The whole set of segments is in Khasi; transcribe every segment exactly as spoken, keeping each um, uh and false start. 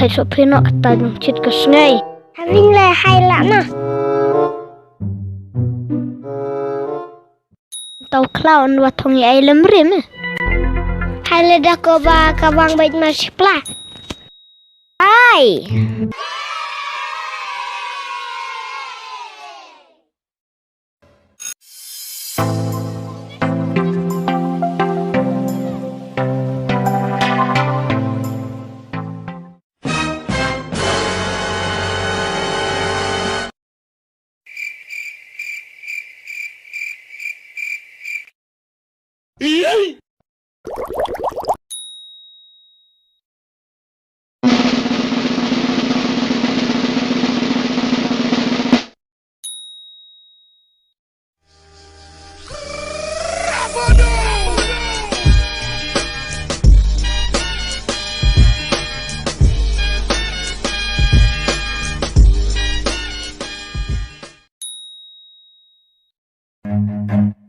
Sophi no kata jong chit ka sngai. Having le hai la na. Tau khlaw an wa thong i ai lem rim. Hai le da ko ba ka bang bait mar sipla. Ai.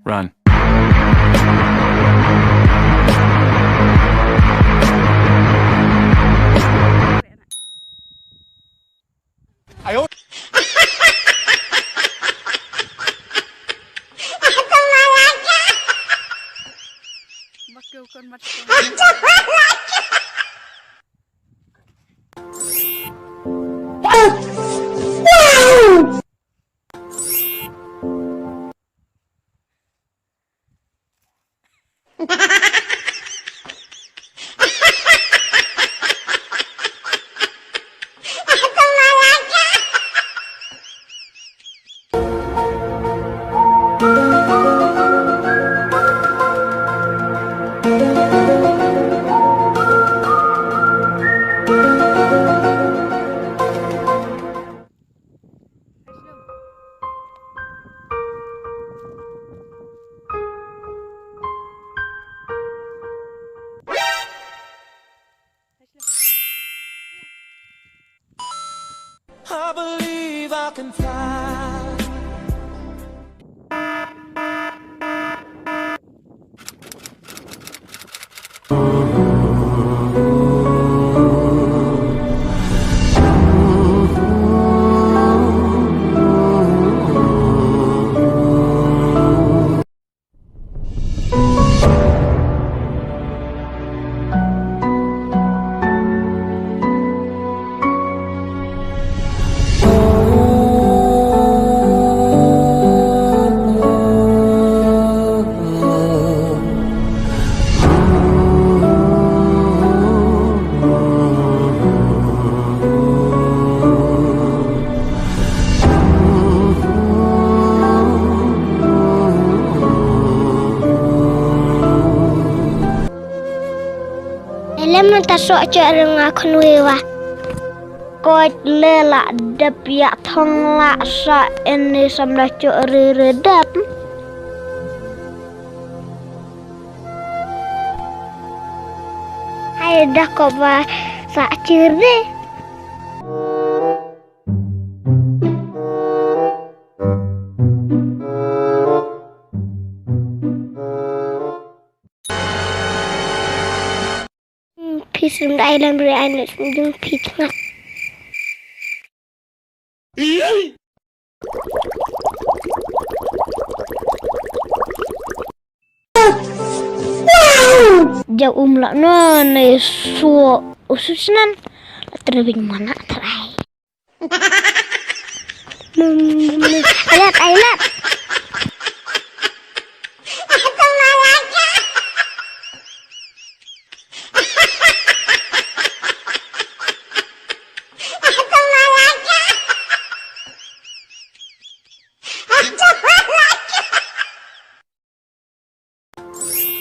Run. I believe I can fly. Ele mynta soh chok rynga khun wiwa. Koit le la dep ïa thong la sa eni samla chok ri ri dep. Hai da ko ba sa chir de. Phi sum dai lam re ai ne sum jung phi tngat. Ja um la no ne suo ususnan la trebing mana trai. Alat, alat.